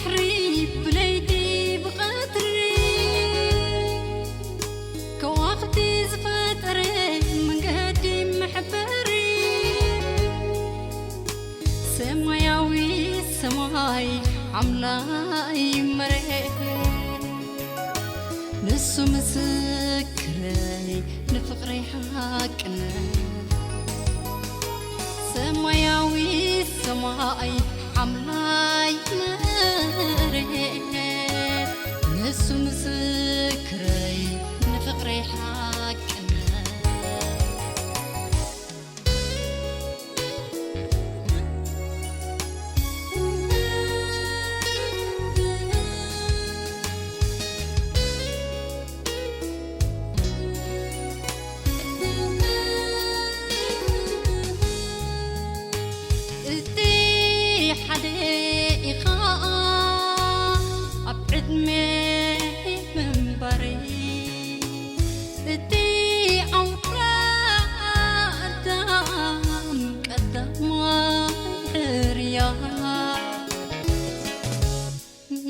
ባሕሪ ብለይቲ ብቐትሪ ከዋኽብቲ ዝፈጠረ መንገዲ መሕበሪ ሰማያዊ ሰማይ ሓምላይ መሬት ንሱ ምስክረይ ንፍቕረይ ሓቅነት ሰማያዊ ሰማይ ሓምላይ መሬት ንሱ ምስክረይ ንፍቕረይ ሓቅነት እቲ ሓደ ኢኻ ኣብ ዕድመ ምንባረይ እቲ ኣውራ ኣዳም ቀዳማይ ሕርያ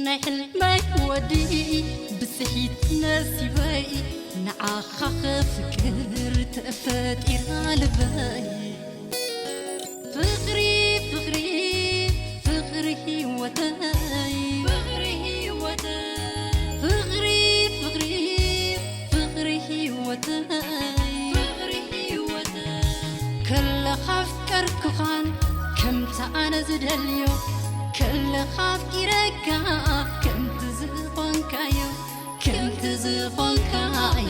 ናይ ሕልመይ ወዲ ብስሒት ነሲበይ ንዓኻ ከፍቅር ተፈጢራ ልበይ ፍቕሪ ፍቕሪ ፍቕሪ ህይወተይ ፍቕሪ ህይወተይ ፍቕሪ ፍቕሪ ፍቕሪ ህይወተይ ፍቕሪ ህይወተይ ከለኻ ኣፍቀርኩኻን ከምቲ ኣነ ዝደልዮ ከለኻ ኣፍቂረካ ከምቲ ዝኾንካዮ ከምቲ ዝኾንካዮ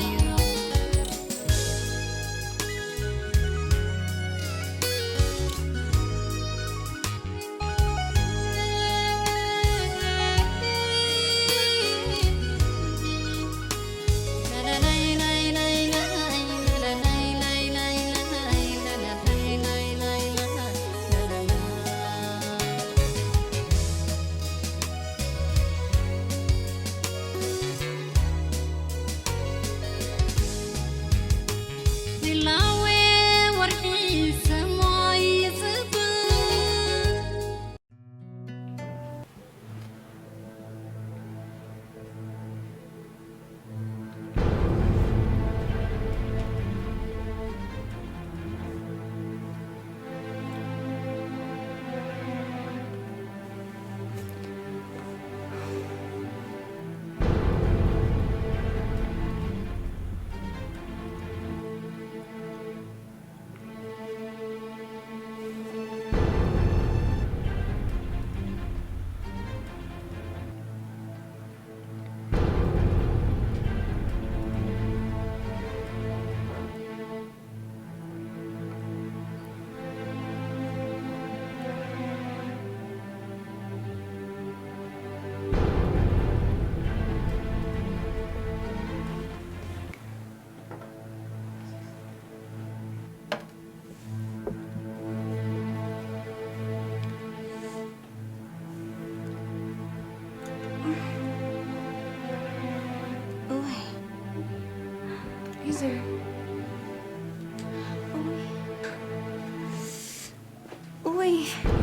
ወይ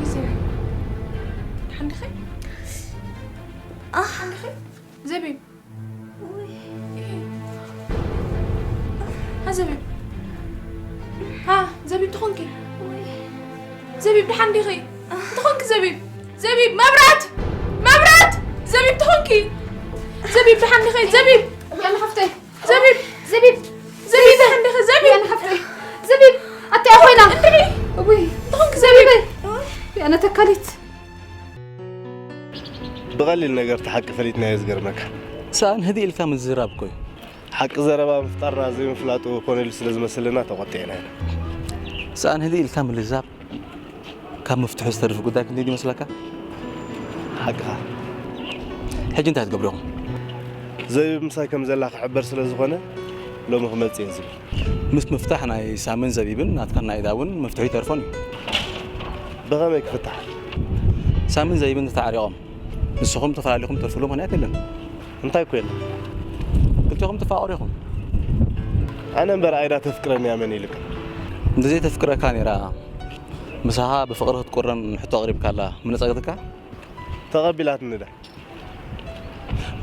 ይዘር ሓንድኸ ሓንድኸ ዘቢብ ዘቢብ ዘቢብ ትኾንኪ ዘቢብ ድሓን ዲኺ ትኾንኪ ዘቢብ ዘቢብ መብራት መብራት ዘቢብ ትኾንኪ ዘቢብ ድሓን ዲኺ ዘቢብ ያለ ሓፍተይ ዘቢብ ዘቢብ ዘቢብ ዘቢብ ዘቢብ ዘቢብ ኣታ ኮይና እንድዒ እቡይ ትኾንኪ ዘቢብ ያነ ተካሊት ብቐሊል ነገር እቲ ሓቂ ፈሊጥናዮ ዝገርመካ። ሰኣን ህድእ ኢልካ ምዝራብ እኮ እዩ። ሓቂ ዘረባ ምፍጣርና ዘይምፍላጡ ኮነ ኢሉ ስለ ዝመስለና ተቖጢዕና ኢና። ሰኣን ህድእ ኢልካ ምልዛብ ካብ ምፍትሑ ዝተርፍ ጉዳይ ክንደይ ድዩ ይመስለካ? ሓቅኻ። ሕጂ እንታይ ክትገብሩ ኢኹም? ዘቢብ ምሳይ ከም ዘላ ክሕበር ስለ ዝኾነ ሎሚ ክመጽእ እየ ዝብል። ምስ ምፍታሕ ናይ ሳምን ዘቢብን ናትካን ናይ ኢዳ እውን መፍትሒ ኣይተርፎን እዩ። ብኸመይ ክፍታሕ? ሳምን ዘቢብን ተተዓሪቖም ንስኹም ተፈላሊኹም ትተርፍሉ ምኽንያት የለን። እንታይ እኮ የለን። ክልቴኹም ትፋቐሩ ኢኹም። ኣነ እምበር ኣይዳ ተፍቅረኒ እያ መን ኢሉካ? እንተዘይተፍቅረካ ነይራ ምሳኻ ብፍቕሪ ክትቁረን ሕቶ ኣቕሪብካላ ምነጸገትካ? ተቐቢላትኒ ድያ?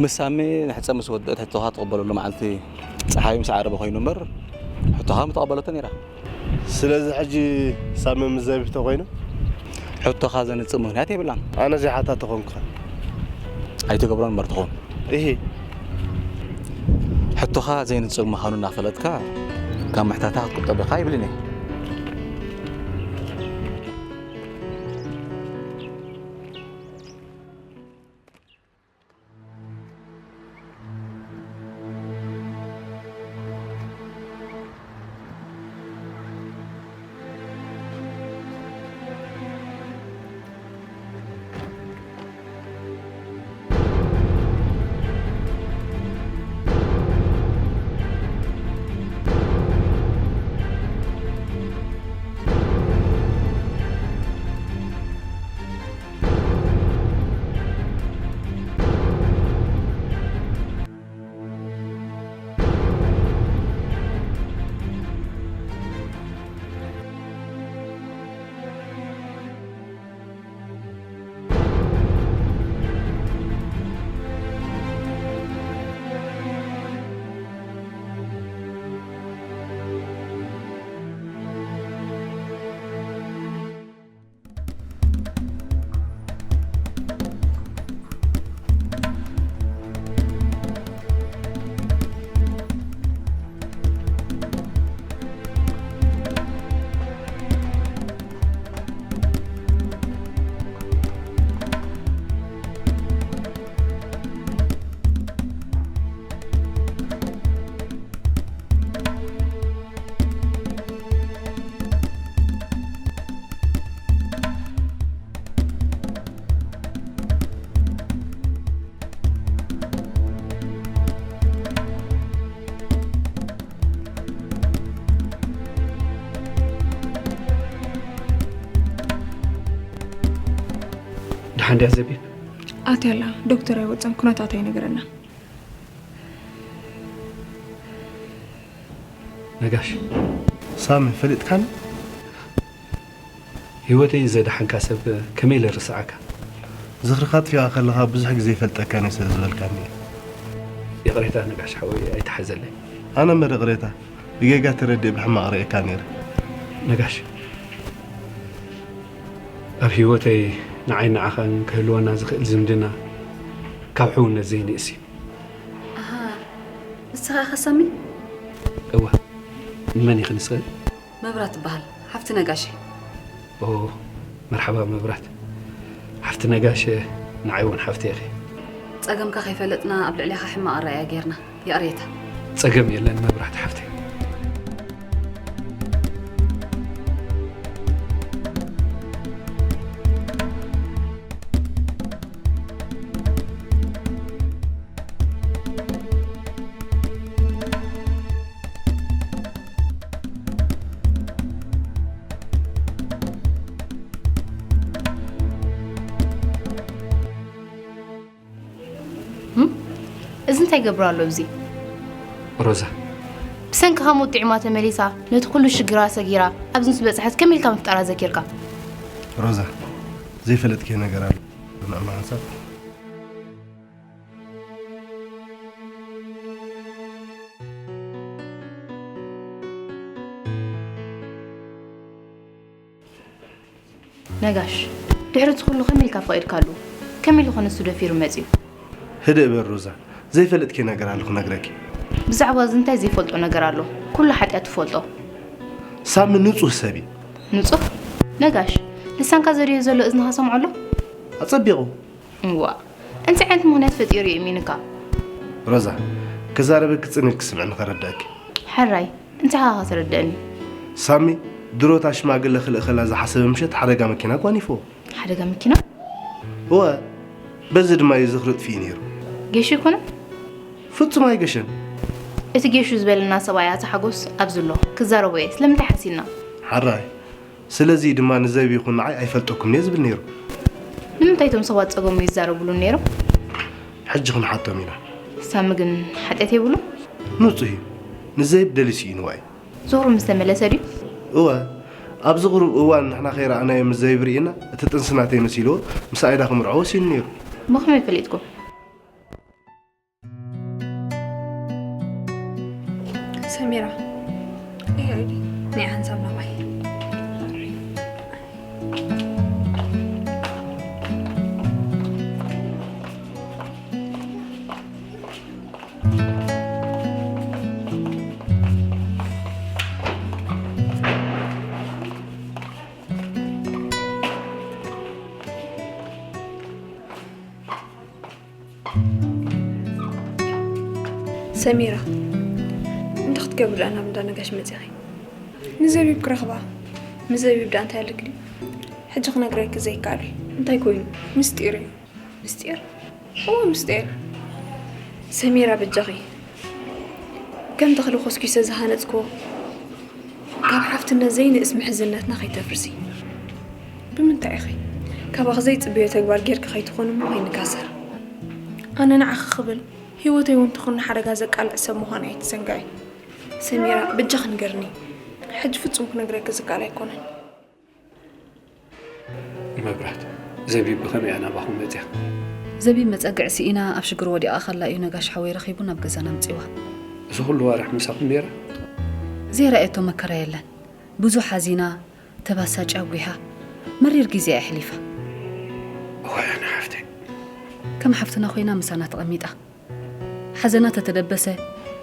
ምስ ሳሚ ንሕጸ ምስ ወደአት ሕቶኻ ትቕበለሉ መዓልቲ ጸሓዩ ምስ ዓረበ ኮይኑ እምበር፣ ሕቶኻ ምተቐበለቶ ነይራ። ስለዚ ሕጂ ሳሚ ምስ ዘቢብ ተኾይኑ? ሕቶኻ ዘንጽእ ምኽንያት የብላን። ኣነ ዘይሓታ ተኾንኩኸ? ኣይትገብሮን እምበር ትኾን። እሂ። ሕቶኻ ዘይንጽር ምዃኑ እናፈለጥካ፣ ካብ ምሕታታ ክትቁጠብ ኢኻ ይብልን እየ። ደሓን ድያ ዘቢብ? ኣትያ ኣላ፣ ዶክተር ኣይወጸን፣ ኩነታታ ይነግረና። ነጋሽ። ሳሚ፣ ፈሊጥካኒ? ህይወተይ ዘድሓንካ ሰብ ከመይ ኢለ ርስዓካ? ዝኽርኻ ኣጥፊእካ ከለኻ ብዙሕ ግዜ ይፈልጠካን እየ ስለ ዝበልካኒ እየ። ይቕሬታ ነጋሽ ሓወይ፣ ኣይትሓዘለይ። ኣነ እምበር ይቕሬታ፣ ብጌጋ ተረዲእ ብሕማቕ ርእየካ ነይረ። ነጋሽ፣ ኣብ ህይወተይ ንዓይ ንዓኻን ክህልወና ዝኽእል ዝምድና ካብ ሕውነት ዘይንእስ እዩ። ኣሃ፣ ንስኻ ኢኻ ሳሚ? እወ፣ ንመን ኢኺ ንስኺ? መብራት ትበሃል፣ ሓፍቲ ነጋሽ። ኦ፣ መርሓባ መብራት። ሓፍቲ ነጋሽ፣ ንዓይ እውን ሓፍቲ ኢኺ። ጸገምካ ከይፈለጥና ኣብ ልዕሌኻ ሕማቕ ኣረኣእያ ጌርና። ይቕሬታ። ጸገም የለን መብራት ሓፍቲ። እም? እዚ እንታይ ይገብር ኣሎ ኣብዚ? ሮዛ። ብሰንክኻ ሞት ጥዒማ ተመሊሳ፣ ነቲ ኩሉ ሽግራ ሰጊራ፣ ኣብዚ ምስ በጽሐት ከመይ ኢልካ ምፍጣራ ዘኪርካ? ሮዛ፣ ዘይፈለጥክዮ ነገር ኣሎ። ንዕማ ሓንሳብ። ነጋሽ፣ ድሕሪ እቲ ኩሉ ከመይ ኢልካ ፈቒድካሉ? ከመይ ኢሉ ኸ ንሱ ደፊሩ መጺኡ? ህድእ በል ሮዛ፣ ዘይፈልጥኪ ነገር ኣሎ ክነግረኪ። ብዛዕባ እዚ እንታይ ዘይፈልጦ ነገር ኣሎ? ኩሉ ሓጢኣት ትፈልጦ። ሳሚ ንጹህ ሰብ እዩ። ንጹህ? ነጋሽ፣ ልሳንካ ዘድዮ ዘሎ እዝንኻ ሰምዖ ኣሎ? ኣጸቢቑ። እዋ፣ እንታይ ዓይነት ምኽንያት ፈጢሩ እዩ እሚንካ? ሮዛ፣ ክዛረበኪ ጽን ኢልኪ ስምዕኒ ከረድኣኪ። ሕራይ፣ እንታይ ኢኻ ከተረድኣኒ? ሳሚ፣ ድሮ እታ ሽማግለ ክልእኸላ ዝሓሰበ ምሸት ሓደጋ መኪና ጓኒፍዎ። ሓደጋ መኪና? እወ፣ በዚ ድማ እዩ ዝኽሪ ኣጥፊኡ ነይሩ። ጌሹ ኣይኮነን? ፍጹም ኣይገሸን። እቲ ጌሹ ዝበለና ሰብኣይ ኣቶ ሓጎስ ኣብዚ ኣሎ፣ ክዛረቦ እየ። ስለምንታይ ሓሲና? ሕራይ፣ ስለዚ ድማ ንዘቢብ ይኹን ንዓይ ኣይፈልጠኩምን እየ ዝብል ነይሩ። ንምንታይ እቶም ሰባት ጸገሙ ይዛረብሉ ነይሮም? ሕጂ ክንሓቶም ኢና። ሳሚ ግን ሓጢኣት የብሉን? ንጹህ እዩ። ንዘይብ ደልዩ ስኢንዋ እዩ። ዞሩ ምስ ተመለሰ ድዩ? እወ። ኣብዚ ቁሩብ እዋን ንሕና ከይረኣናዮ ምስ ዘይብ ርኢና፣ እቲ ጥንሲ ናተይ መሲልዎ፣ ምስ ኣይዳ ክምርዖ ወሲኑ ነይሩ። ብኸመይ ፈሊጥኩም? ሰሚራ፣ እያ፣ እያ። ናይ ሓንሳብ ናባይ። ሰሚራ፣ እንታይ ክትገብሪ ደኣ ናብ እንዳ ነጋሽ መጺኺ? ንዘቢብ ክረኽባ። ንዘቢብ ደኣ እንታይ ኣለኪ ድዩ? ሕጂ ክነግረኪ ዘይከኣል እዩ። እንታይ ኮይኑ? ምስጢር እዩ። ምስጢር? እወ፣ ምስጢር። ሰሚራ፣ በጃኺ፣ ከም ተኽሊ ኮስኪሰ ዝሃነጽክዎ፣ ካብ ሓፍትነት ዘይንእስ ምሕዝነትና ከይተፍርሲ። ብምንታይ ኢኺ? ካባኺ ዘይጽበዮ ተግባር ጌርኪ ከይትኾኒ እሞ ከይንካሰር። ኣነ ንዓኺ ክብል ህይወተይ እውን ትኹን ንሓደጋ ዘቃልዕ ሰብ ምዃን ኣይትዘንግዒ። ሰሚራ፣ በጃኺ ንገርኒ። ሕጂ ፍጹም ክነግረኪ ዝከኣል ኣይኮነን። መብራት፣ ዘቢብ ብኸመይ እያ ናባኹም መጽያ? ዘቢብ መጸግዒ ስኢና ኣብ ሽግር ወዲቓ ከላ እዩ ነጋሽ ሓወይ ረኺቡ ናብ ገዛና ኣምጺዋ። እዚ ኩሉ ዋርሕ ምሳኹም ነይራ? ዘይረኣየቶ መከራ የለን። ብዙሕ ሓዚና፣ ተባሳጭ ኣጒሓ፣ መሪር ግዜ ኣሕሊፋ። እዋይ ኣነ ሓፍተይ። ከም ሓፍትና ኮይና ምሳና ተቐሚጣ። ሓዘና ተተደበሰ፣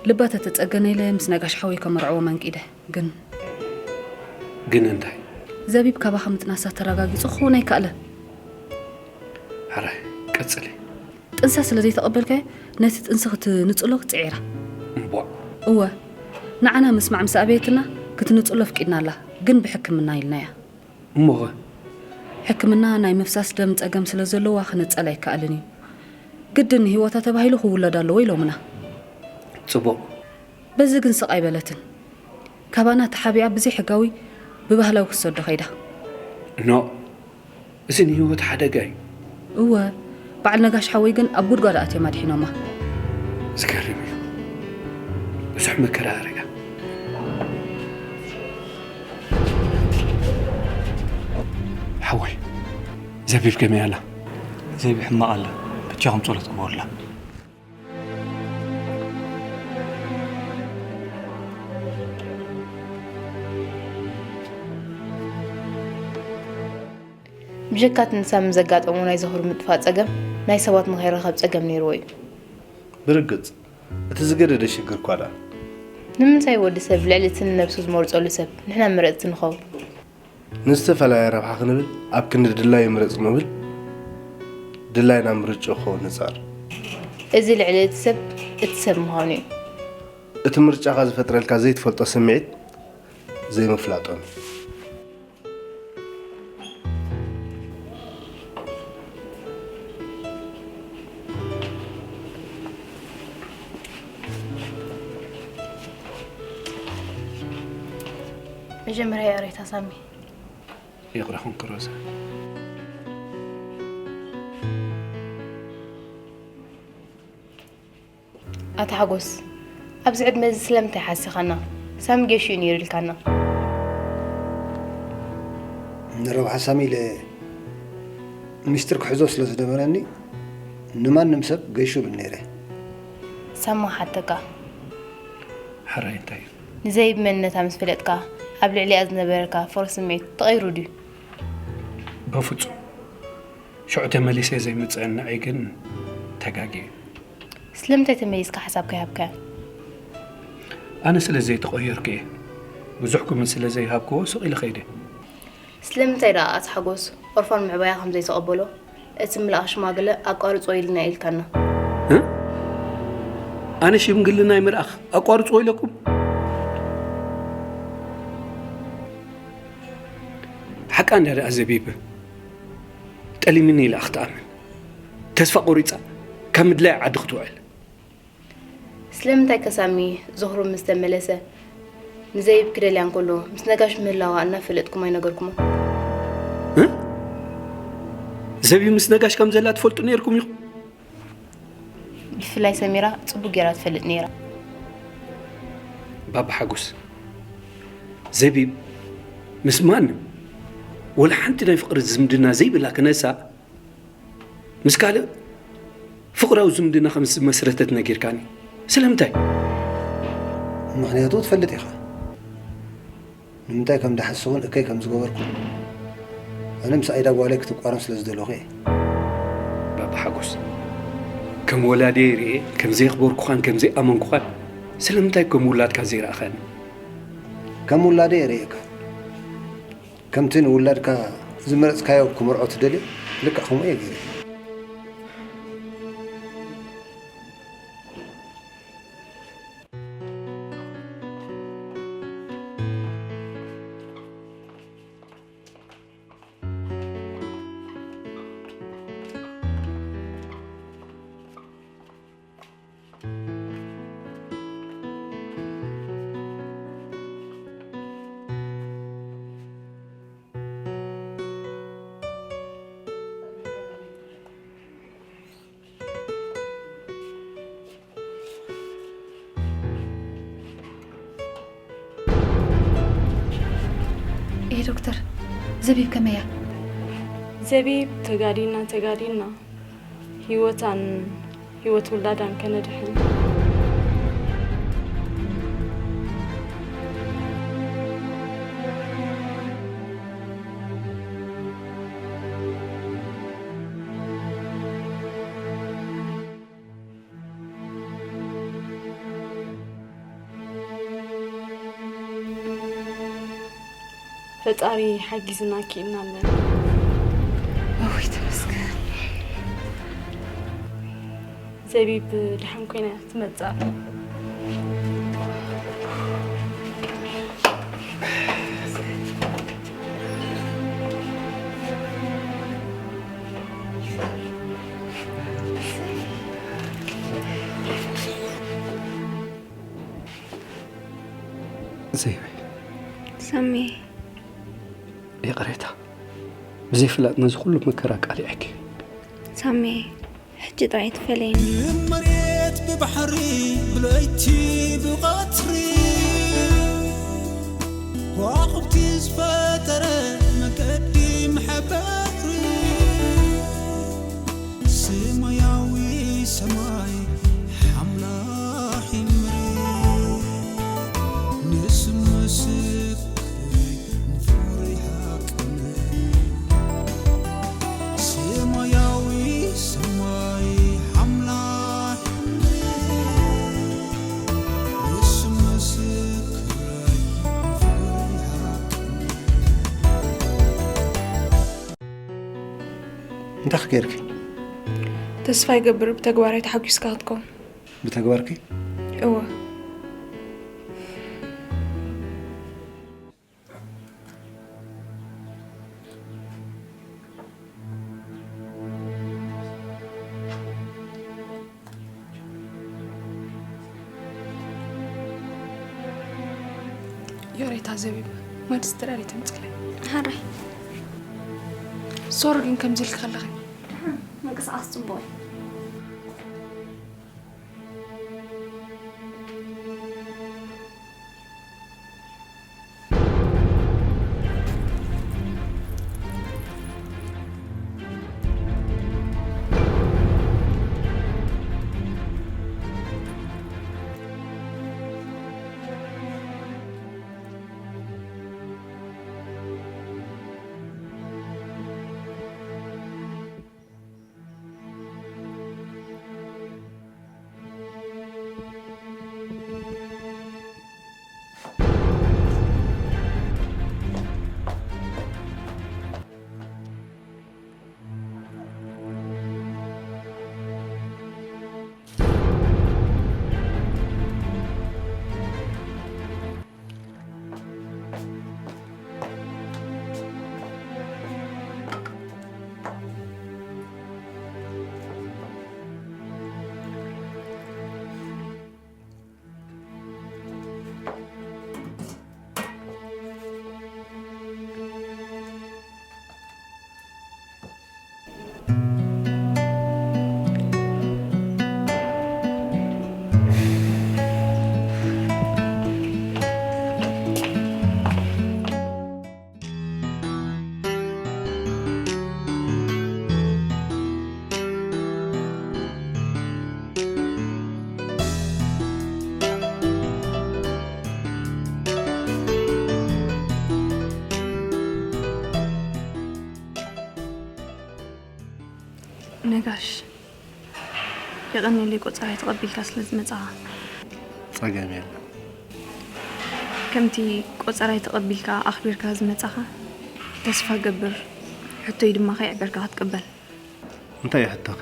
ልባ ተተጸገነ ኢለ ምስ ነጋሽ ሓወይ ከመርዕዎ መንቂደ። ግን ግን እንታይ? ዘቢብ ካባኻ ምጥናሳ ተረጋጊጹ ክኸውን ኣይከኣለን። ሕራይ፣ ቀጽሊ። ጥንሳ ስለ ዘይተቐበልካዮ፣ ነቲ ጥንሲ ክትንጽሎ ጽዒራ። እምቧእ። እወ፣ ንዓና ምስማዕ ምስ ኣበየትና፣ ክትንጽሎ ኣፍቂድናላ፣ ግን ብሕክምና ኢልናያ። እሞኸ? ሕክምና ናይ ምፍሳስ ደም ጸገም ስለ ዘለዋ ክንጸል ኣይከኣልን እዩ። ግድን ንህይወታ ተባሂሉ ክውለድ ኣለዎ ኢሎምና። ጽቡቕ። በዚ ግን ስቕ ኣይበለትን። ካባና ተሓቢኣ ብዘይ ሕጋዊ ብባህላዊ ክትሰዶ ከይዳ። ኖ፣ እዚ ንህይወት ሓደጋ እዩ። እወ፣ በዓል ነጋሽ ሓወይ ግን ኣብ ጉድጓድ ኣትዮም ኣድሒኖማ። ዝገርም እዩ። ብዙሕ መከራ ኣርእያ። ሓወይ፣ ዘቢብ ከመይ ኣላ? ዘቢብ ሕማቕ ኣላ። ብቻኹም ጸሎት ግበሩላ። ብጀካ እቲ ንሳሚ ዘጋጠሞ ናይ ዝኽሪ ምጥፋእ ጸገም፣ ናይ ሰባት ንኸይራኸብ ጸገም ነይርዎ እዩ። ብርግጽ፣ እቲ ዝገደደ ሽግር እኳ ደኣ። ንምንታይ ወዲ ሰብ ልዕሊ እቲ ንነብሱ ዝመርጸሉ ሰብ ንሕና መረጽቲ ንኸውን? ንዝተፈላለየ ረብሓ ክንብል ኣብ ክንዲ ድላዩ ምረጽ ንብል፣ ድላይና ምርጭኡ ክኸውን ንጻር። እዚ ልዕሊ እቲ ሰብ፣ እቲ ሰብ ምዃኑ እዩ። እቲ ምርጫኻ ዝፈጥረልካ ዘይትፈልጦ ስምዒት ዘይምፍላጦን እዩ። መጀመርያ ይቕሬታ ሳሚ። ይቕረ ኹንኪ ሮዛ። ኣታ ሓጎስ፣ ኣብዚ ዕድመ እዚ ስለምንታይ ሓሲኻና? ሳሚ ጌሹ እዩ ነይሩ ኢልካና። ንረብሓ ሳሚ ኢለ ሚስጥር ክሕዞ ስለ ዝነበረኒ ንማንም ሰብ ገይሹ ብል ነይረ። ሳማ ሓተካ። ሕራይ እንታይ እዩ? ንዘይብ መንነታ ምስ ፈለጥካ ኣብ ልዕሊኣ ዝነበረካ ፈሮ ስምዒት ተቐይሩ ድዩ? በፍጹም። ሽዑ ተመሊሰ ዘይምጽአን ንዐይ ግን ተጋግየ። ስለምንታይ ተመሊስካ ሓሳብካ ይሃብካያ? ኣነ ስለ ዘይተቐየርኩ እየ። ብዙሕ ግምት ስለ ዘይሃብክዎ ስቕ ኢለ ከይደ። ስለምንታይ ደኣ ኣቲ ሓጎስ ኦርፋን ምዕባያ ከም ዘይተቐበሎ እቲ ምልኣኽ ሽማግለ ኣቋርጾ ኢልና ኢልካና? እ? ኣነ ሽምግልና ይምልኣኽ ኣቋርጾ ኢለኩም? ሓቃ እንዳ ደኣ ዘቢብ ጠሊምኒ ኢላ ክትኣምን ተስፋ ቆሪጻ ካብ ምድላይ ዓዲ ክትውዕል። ስለምንታይ ከሳሚ ዝኽሩ ምስ ተመለሰ ንዘይብ ክደልያ እንከሎ ምስ ነጋሽ ምህላዋ እናፈለጥኩም ኣይነገርኩሞ? እ? ዘቢብ ምስ ነጋሽ ከም ዘላ ትፈልጡ ነይርኩም ኢኹም? ብፍላይ ሰሚራ ጽቡቅ ጌራ ትፈልጥ ነይራ። ባባ ሓጎስ፣ ዘቢብ ምስ ማንም ወላ ሓንቲ ናይ ፍቕሪ ዝምድና ዘይብላ ክነሳ፣ ምስ ካልእ ፍቕራዊ ዝምድና ከም ዝመስረተት ነጊርካኒ። ስለምንታይ? ምኽንያቱ ትፈልጥ ኢኻ። ንምንታይ ከም ድሓስኹን እከይ ከም ዝገበርኩ። ኣነ ምስ ኣይዳ ጓለይ ክትቋረን ስለ ዝደለኹ እየ። ባባ ሓጎስ፣ ከም ወላዲየይ ርእየ ከም ዘየኽበርኩኻን ከም ዘይኣመንኩኻን፣ ስለምንታይ ከም ውላድካ ዘይረኣኻኒ? ከም ውላደይ እርእየካ። ከምቲ ንውላድካ ዝመረጽካዮ ክምርዖ ትደልዮ፣ ልክዕ ከምኡ እየ ገይረ። ኤህ ዶክተር፣ ዘቢብ ከመይ እያ? ዘቢብ ተጋዲልና ተጋዲልና ህይወታን ህይወት ውላዳን ከነድሕን። ፈጣሪ ሓጊዝና ኪኢልና ኣለና። እውይ ተመስገን። ዘቢብ ድሓን ኮይና ትመጽእ ኣላ። ዘይበይ ሳሚ ይቕሬታ፣ ብዘይፍላጥ ነዚ ኩሉ መከራ ቃሊዐኪ። ሳሚ ሕጂ ጥራይ ትፈለየኒ። መሬት ብባሕሪ ብለይቲ ብቐትሪ ከዋኽብቲ ዝፈጠረ መገዲ መሐበሪ ሰማያዊ ሰማይ ሓምላኺ ምድሪ ንስም ምስክረይ ንፍቕሪ ሓቅነይ ሰማያዊ ሰማይ ሓምላኺ ምድሪ ንስም ምስክረይ ንፍቕሪ ሓቅነይ እንታይ ገይርኪ? ተስፋ ይገብር ብተግባራይ ተሓጒስካ ክትከውን። ብተግባርኪ? እወ። ዮሬታ ዘቢብ ማድስትራር ይተምፅለይ። ሓራይ ሶሪ ግን ከምዚ ኢልኪ ከለኺ ምንቅስቃስ ፅቡቅ እዩ። ጋሽ፣ የቐንየለይ ቆጸራይ ተቐቢልካ ስለ ዝመጻኻ። ጸገም የለን። ከምቲ ቆጸራይ ተቐቢልካ ኣኽቢርካ ዝመጻኻ ተስፋ ገብር፣ ሕቶይ ድማ ከየዕበርካ ክትቅበል። እንታይ እዩ ሕቶኺ?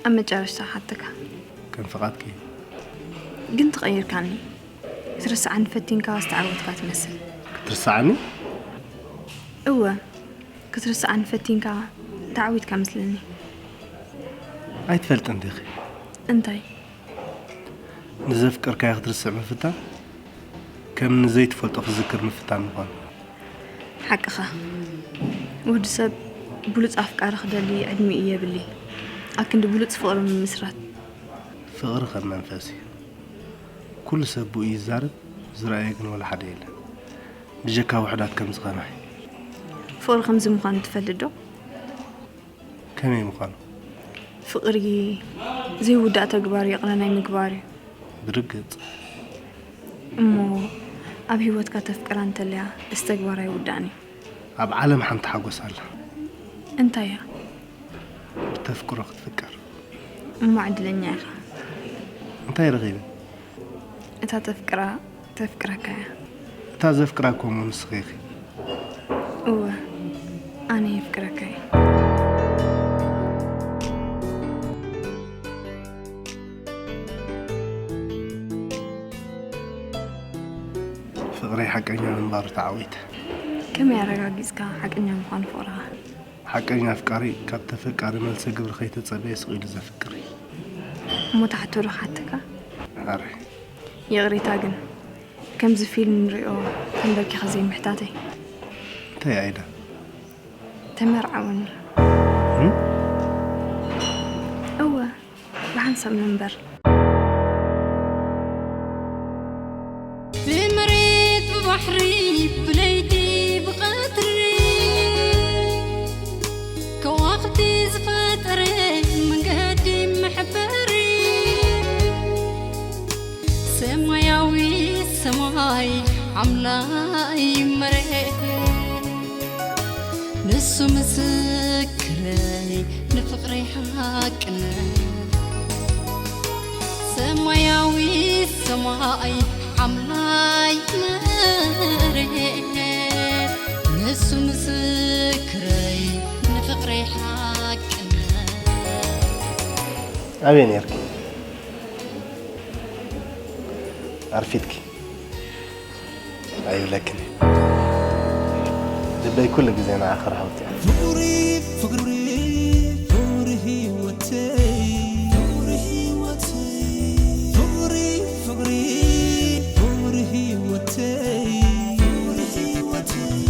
ኣብ መጨረሽታ ሓተካ። ከም ፍቓድኪ። ግን ተቐይርካኒ። ክትርስዓኒ ፈቲንካ ዝተዓወትካ ትመስል። ክትርስዓኒ? እወ፣ ክትርስዓኒ ፈቲንካ ተዓዊትካ መስለኒ። ኣይትፈልጥን ዲኺ? እንታይ? ንዘፍቀርካዮ ክትርስዕ ምፍታን ከም ንዘይትፈልጦ ክትዝክር ምፍታን ምዃኑ። ሓቅኻ። ወዲ ሰብ ብሉጽ ኣፍቃሪ ክደሊ ዕድሚኡ የብሊ። ኣክንዲ ብሉጽ ፍቕሪ ምምስራት። ፍቕሪ ከም መንፈስ እዩ። ኩሉ ሰብ ብኡ ይዛረብ፣ ዝረኣየ ግን ወላ ሓደ የለን። ብጀካ ውሑዳት ከምዚ ከማይ። ፍቕሪ ከምዚ ምዃኑ ትፈልጥ ዶ? ከመይ ምዃኑ? ፍቕሪ ዘይውዳእ ተግባር ይቕረ ናይ ምግባር እዩ። ብርግጽ። እሞ ኣብ ህይወትካ ተፍቅራ እንተልያ፣ እዚ ተግባር ኣይውዳእን እዩ። ኣብ ዓለም ሓንቲ ሓጎስ ኣላ። እንታይ እያ? ብተፍቅሮ ክትፍቀር። እሞ ዕድለኛ ኢኻ። እንታይ ረኺበ? እታ ተፍቅራ፣ ተፍቅረካ እያ። እታ ዘፍቅራ እኮ እሞ ንስኺ ኢኺ። እወ፣ ኣነ የፍቅረካ እየ። ፍቕረይ ሓቀኛ ምንባሩ ተዓዊተ። ከመይ ኣረጋጊጽካ ሓቀኛ ምዃኑ ፍቕርኻ? ሓቀኛ ኣፍቃሪ ካብ ተፈቃሪ መልሰ ግብሪ ከይተጸበየ ስቕ ኢሉ ዘፍቅር እዩ። እሞ እታ ሕቶ ዶ ክሓተካ? ኣረ። ይቕሬታ ግን፣ ከምዚ ፊልም ንሪኦ ተንበርኪኸ ዘይምሕታተይ። እንታይ ኣይዳ? ተመርዓወኒ። እም? እወ፣ ብሓንሳብ ንንበር። ብመሬት ብባሕሪ ብለይቲ ብቐትሪ ከዋኽብቲ ዝፈጠረ መንገዲ መሕበሪ ሰማያዊ ሰማይ ሓምላይ መሬት ንሱ ምስክረይ ንፍቕረይ ሓቅነት ሰማያዊ ሰማይ ሓምላይ መሬት ንሱ ምስክረይ ንፍቕረይ ሓቅነት ኣበይ ነርኪ? ኣርፊድኪ ኣይብለክን። ልበይ ኩሉ ግዜ ንዓኺ ርሃውቲ እያ። ፍቕሪ ፍቕሪ ፍቕሪ ህይወተይ ፍቕሪ ህይወተይ ፍቕሪ ፍቕሪ ፍቕሪ ህይወተይ ፍቕሪ ህይወተይ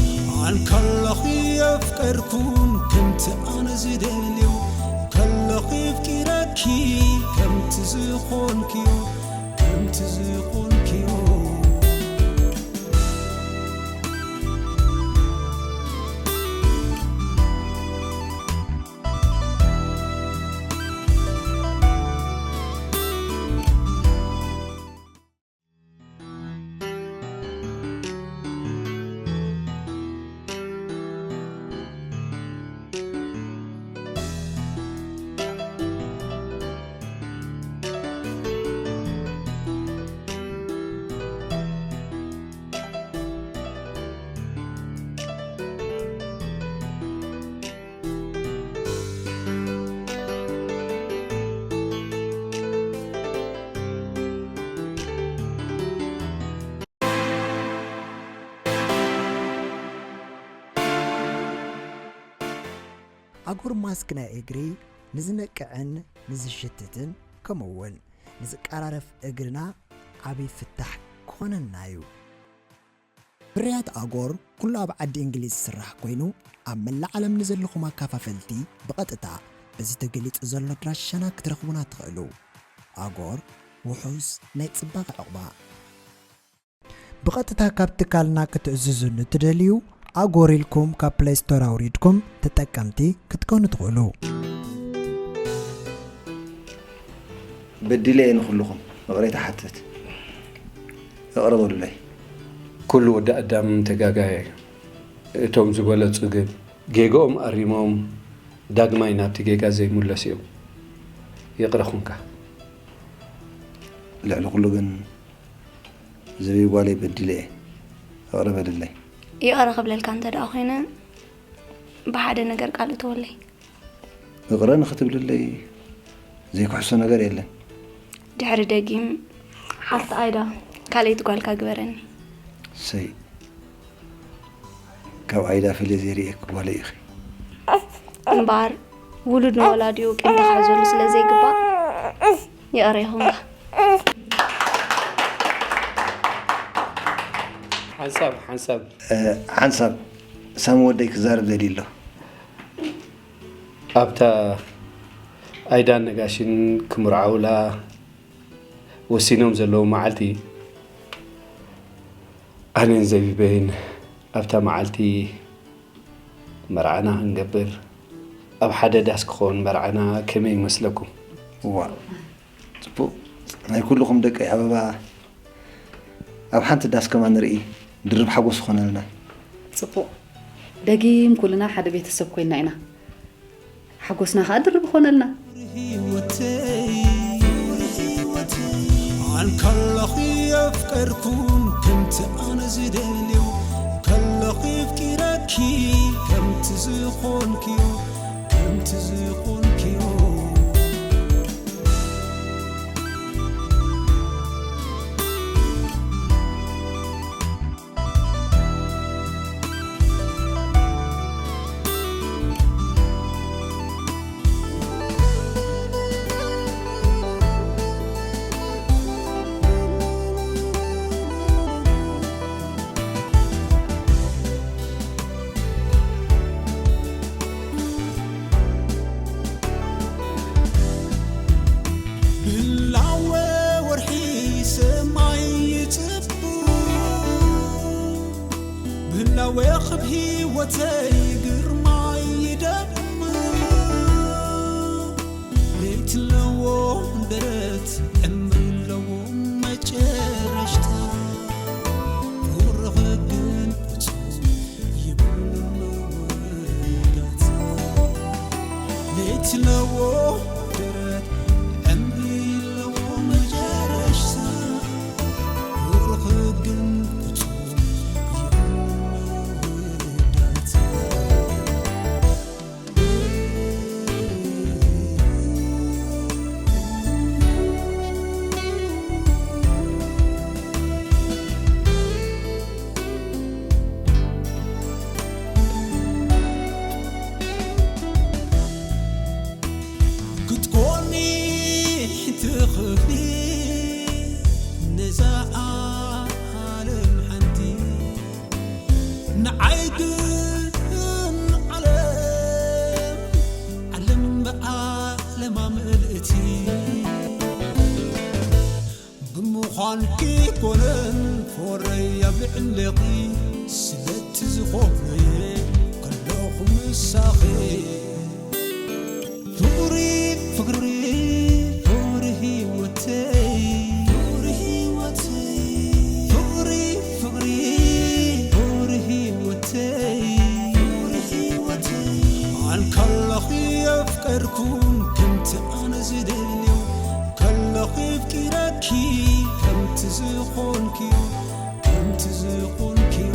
ኣንከለኺ የፍቀርኩን ከምቲ ኣነ ዝደልዮ ከለኺ ኣፍቂረኪ ከምቲ ዝኾንክዮ ከምቲ ዝኾንክዮ ኣጉር ማስክ ናይ እግሪ ንዝነቅዕን ንዝሽትትን ከምኡ እውን ንዝቀራረፍ እግርና ዓብዪ ፍታሕ ክኾነና እዩ። ፍርያት ኣጎር ኩሉ ኣብ ዓዲ እንግሊዝ ዝስራሕ ኮይኑ ኣብ መላእ ዓለም ንዘለኹም ኣካፋፈልቲ ብቐጥታ በዚ ተገሊጹ ዘሎ ኣድራሻና ክትረኽቡና ትኽእሉ። ኣጎር ውሑስ ናይ ጽባቐ ዕቑባ። ብቐጥታ ካብ ትካልና ክትእዝዙ ንትደልዩ ኣጎር ኢልኩም ካብ ፕለይ ስቶር ኣውሪድኩም ተጠቀምቲ ክትኮኑ ትኽእሉ። በዲለ እየ ንኹልኹም ይቕሬታ ሓትት። ይቕረ በሉለይ። ኩሉ ወዲ ኣዳም ተጋጋየ እዩ። እቶም ዝበለጹ ግን ጌግኦም ኣሪሞም ዳግማይ ናብቲ ጌጋ ዘይምለሱ እዮም። ይቕረ ኹንካ። ልዕሊ ኩሉ ግን ዝብኢ ጓለይ በዲለ እየ። ይቕረ በልለይ። ይቕረ ክብለልካ እንተ ደኣ ኮይነ፣ ብሓደ ነገር ቃል እተወለይ። ይቕረ ንኽትብልለይ ዘይክሕሶ ነገር የለን። ድሕሪ ደጊም ሓፍቲ ኣይዳ ካልኣይቲ ጓልካ ግበረኒ። ሰይ፣ ካብ ኣይዳ ፈልየ ዘይርእየኪ ጓለይ ኢኺ። እምበኣር ውሉድ ንወላዲኡ ቂም ተሓዘሉ ስለ ዘይግባእ ይቕረ ይኹንካ። ሓንሳብ፣ ሓንሳብ። እ፣ ሓንሳብ፣ ሳሚ ወደይ ክዛረብ ደልዩ ኣሎ። ኣብታ ኣይዳን ነጋሽን ክምርዓውላ ወሲኖም ዘለዉ መዓልቲ፣ ኣነን ዘቢበይን ኣብታ መዓልቲ መርዓና ክንገብር፣ ኣብ ሓደ ዳስ ክኸውን መርዓና ከመይ ይመስለኩም? እዋ፣ ጽቡቕ። ናይ ኩልኹም ደቀይ ኣበባ ኣብ ሓንቲ ዳስ ከማን ንርኢ፣ ድርብ ሓጎስ ይኾነልና። ጽቡቕ። ደጊም ኩልና ሓደ ቤተሰብ ኮይንና ኢና። ሓጎስና ኸኣ ድርብ ይኾነልና። ኣን ከለኺ የፍቀርኩን ከምቲ ኣነ ዝደልዮ፣ ከለኺ የፍቂረኪ ከምቲ ዝኾንክዮ፣ ከምቲ ዝኾንክዮ። ብላወ ወርሒ ሰማይ ይጽብብ፣ ብላወ ክብ ህይወተይ ግርማይ ይደምቅ። ለይቲ ኣለዎ ደረት፣ ዕምሪ ኣለዎ መጨረሽታ። ፍቕርኺ ግን ፍጹም ይብሉ መወዳእታ። ለይቲ ኣለዎ ደረት፣ ዕምሪ ኣለዎ መጨረሽታ። ፍቕርኺ ግን ፍጹም ይብሉ መወዳእታ። ክትኮኒ ትኽእሊ ነዛ ዓለም ሓንቲ፣ ንዓይ ግን ዓለም፣ ዓለም ብዓለማ ምልእቲ። ብምዃንኪ ኮነን ፍቕረይ ኣብ ልዕለኺ፣ ስለቲ ዝኾነ ከለኹ ምሳኺ። ፍቕሪ፣ ፍቕሪ፣ ፍቕሪ ህይወተይ፣ ፍቕሪ ህይወተይ፣ ፍቕሪ፣ ፍቕሪ፣ ፍቕሪ ህይወተይ፣ ፍቕሪ ህይወተይ። ኣን ከለኺ የፍቀርኩን ከምቲ ኣነ ዝደልዮ፣ ከለኺ የፍቂረኪ ከምቲ ዝኾንክዮ፣ ከምቲ ዝኾንክዮ።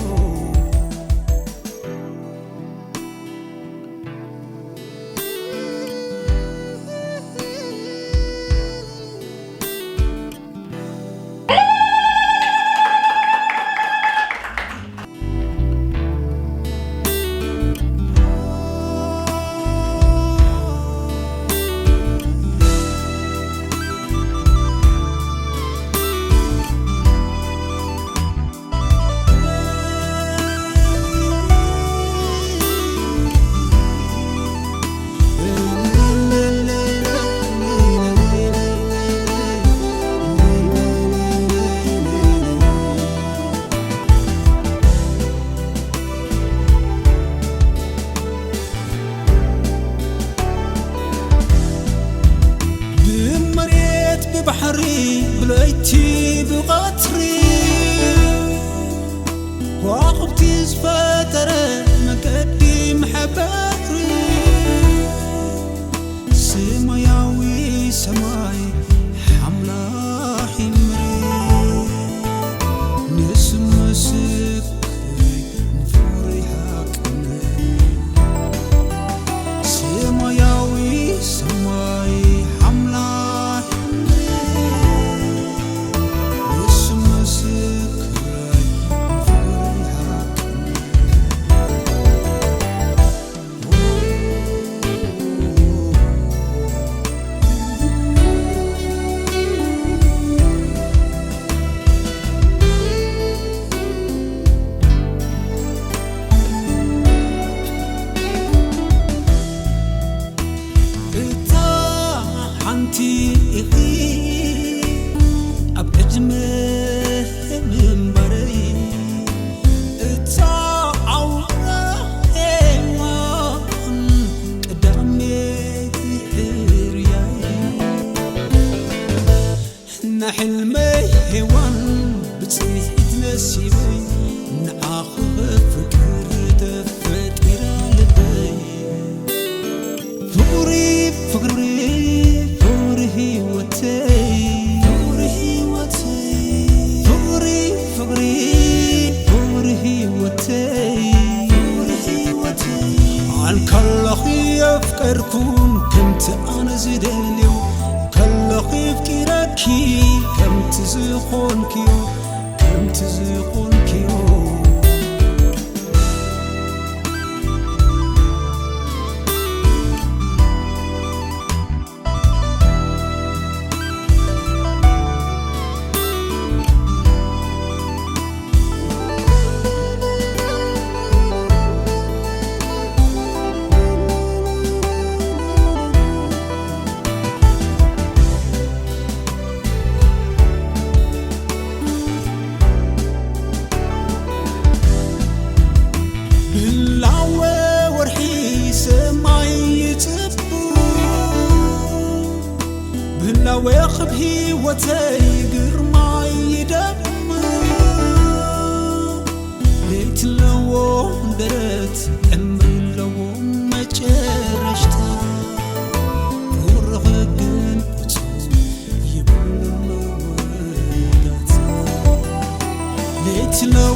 ሕልመይ ሄዋን ብጽሒት ነሲበይ ንዓኺ ፍቅር ተፈጢራ ልበይ። ፍቕሪ ፍቕሪ ፍቕሪ ህይወተይ ፍቕሪ ህይወተይ ፍቕሪ ፍቕሪ ፍቕሪ ህይወተይ ፍቕሪ ህይወተይ ኣንከለኺ የፍቀርኩን ከምቲ ኣነ ዝደልዮ ከለኺ ኣፍቂረኪ ከምቲ ዝኾንክዮ ከምቲ ዝኾንክዮ ብላወ ወርሒ ሰማይ ይጽቡ ብላወ ኽብ ህይወተይ ግርማይ ይደም ለይት ኣለዎ ደረት ዕምሪ ኣለዎ መጨረሽታ ቁርኸ ግን ይብሉን መወዳእታ ለይት ነው